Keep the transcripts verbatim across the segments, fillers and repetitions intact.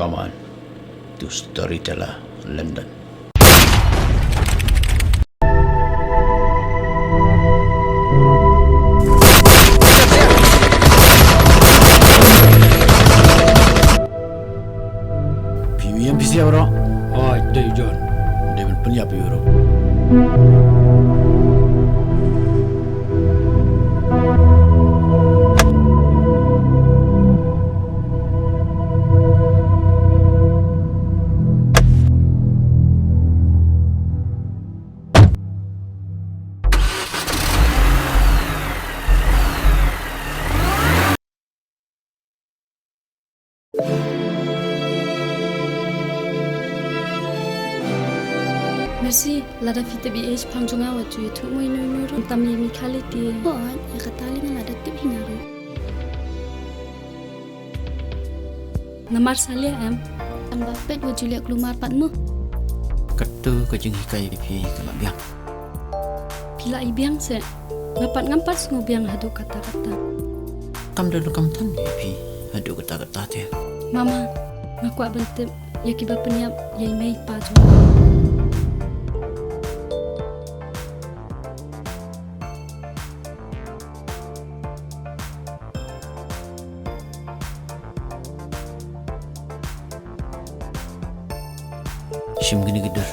Aman, to Storyteller, London. Phi ïohi ïa phi sha baroh? Hooid, dei John. Dei ban pynïap ïa u baroh. Mercy, lada phi tip ïa i shaphang jong nga wat ju ïathuh mo ïa uno uno ruh. Ym tam ïa i Mikali te. Hooid, ïa kata lei nga la da tip hi nga ruh. Namar sa liah em? Tang ba peit wat ju leh kulmar pat mo. Katto ka jinghikai ïa phi ka la biang. Phi la i biang seh. Nga pat ngam pat sngew biang haduh katta katta. Kam don kam than ïa phi haduh katta katta te. Mama, nga kwah ban tip ïa kiba pynïap ïa i mei i pa jong nga. Shim kine ki dur.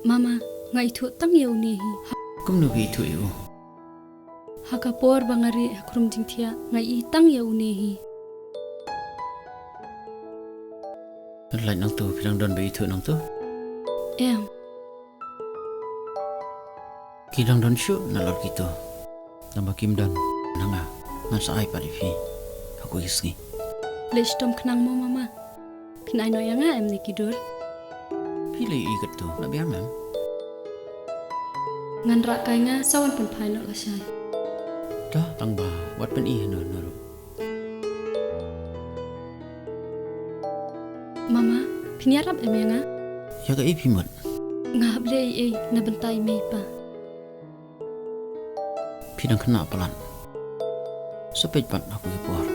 Mama, nga ithuh tang ïa une hi. Kumno phi ithuh ïa u? Ha ka por ba nga rieh ha khrum jingthiah, nga ïohi tang ïa une hi. Lait nangtu, phi dang don ba ithuh nangtu? Em. Ki dang don shuh nalor kito. Tang ba kim don na nga, ngan sa ai pat ïa phi ha kawei ka sngi. Leit shitom khnang mo mama. Phin ai noh ïa nga em ne ki dur? Phi leh ïa i katto, la biang em? Ngan rah kai nga sa wan pynphai noh lashai. Da tang ba wat pyni hano hano ruh. Mama, phin ïarap em ïa nga? Ïa kaei phi mut? Nga hap leh ei ei na bynta i mei i pa. Phi dang khynnah palat. Sa peit pat ha kawei ka por.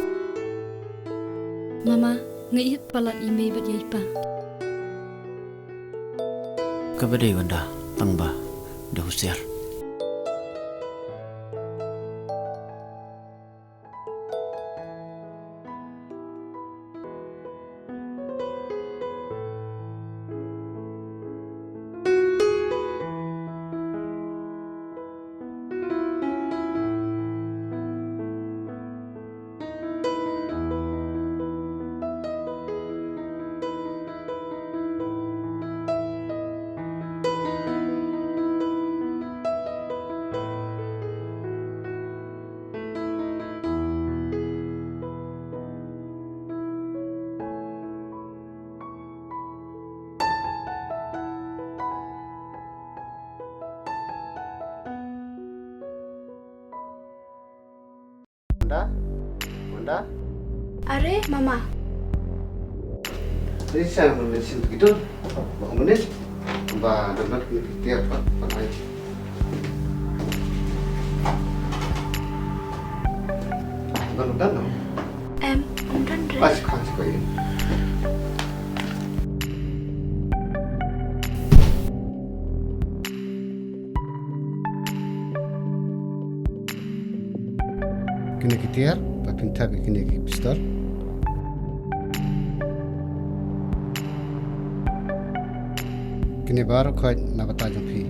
Mama, nga ïeit palat ïa i mei bad ïa i pa. Kaba dei wan da tang ba da husiar. Wanda? Wanda? Are, Mama. Ni sa mun ni sin begitu. Ba mun ni. Ba dapat ni tiap pa pa ai. Ba lu dan no. Em, ym don re. Pas khan ko ye. Kine ki tiar ba phin thep ïa kine ki pistol. Kine baroh khoit na bynta jong phi.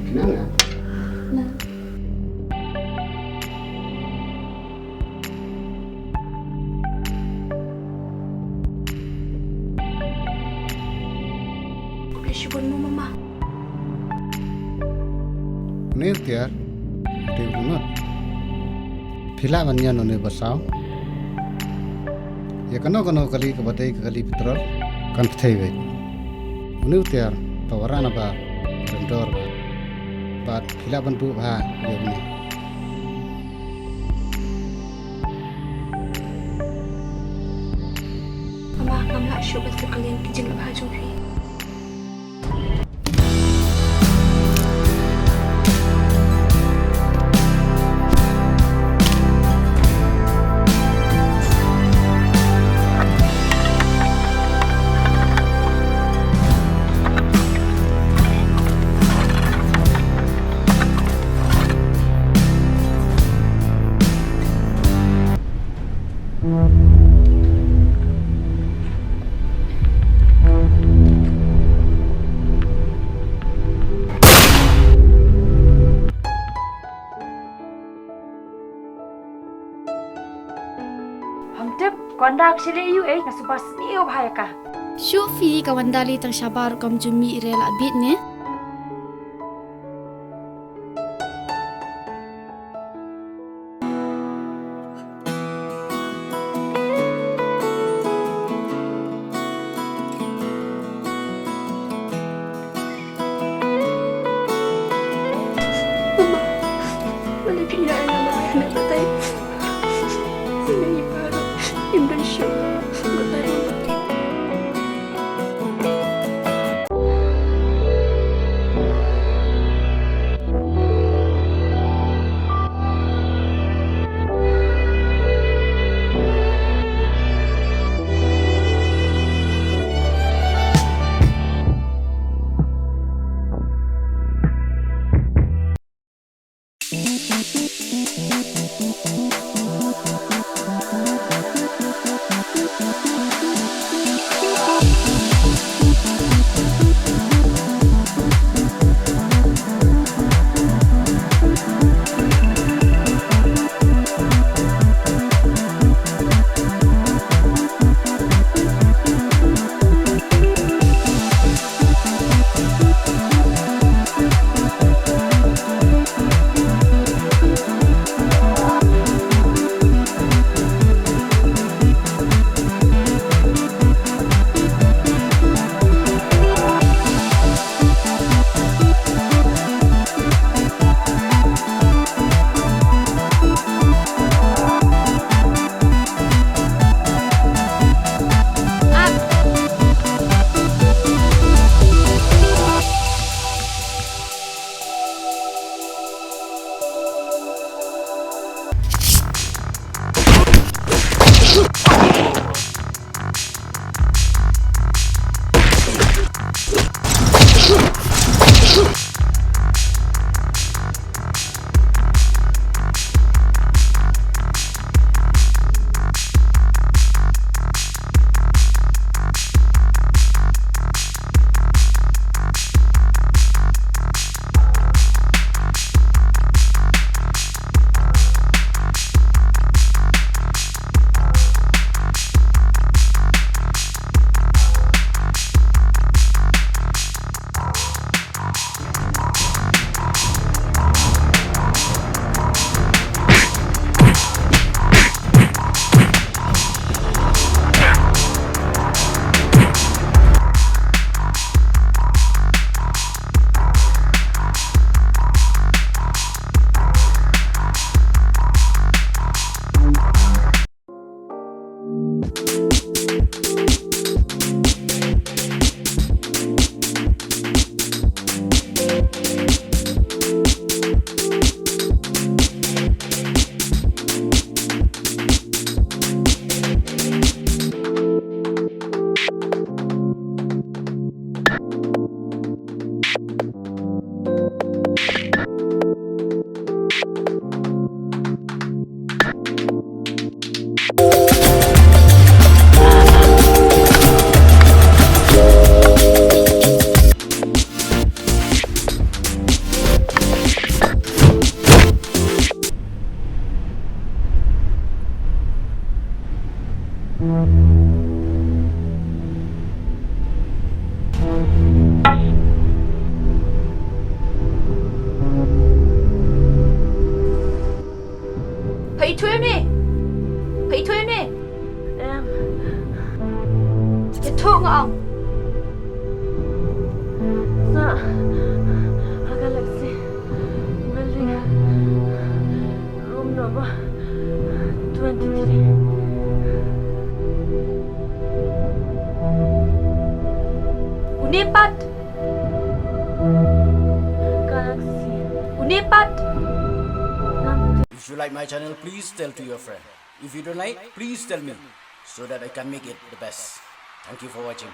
Phi nang ïa? Nang. Khublei shibun mo mama. Une u tiar, u dei u ngut. Phi lah ban ñion une ba saw. Ïa kano kano kali kaba dei ka kali petrol kan pynthei beit. Une u tiar to wanrah na bar, rem dor bad phi lah ban buh bha ïa une. Shuh ban kyrkhu ïa ki jingleh bha jong phi. Hangtip, ka Wanda ka shu leh ïa u ei, nga sngewbha sniew bha ïa ka. Shu phi ka Wanda lei tang shabar kam ju mih re la bit ne. Pha ithuh ïa une? Pha ithuh ïa une? Em. Ïathuh nga ong. Sa ha Galaxy Building, room number twenty-three. Pat. Galaxy. Une pat. If you like my channel, please tell to your friend. If you don't like, please tell me so that I can make it the best. Thank you for watching.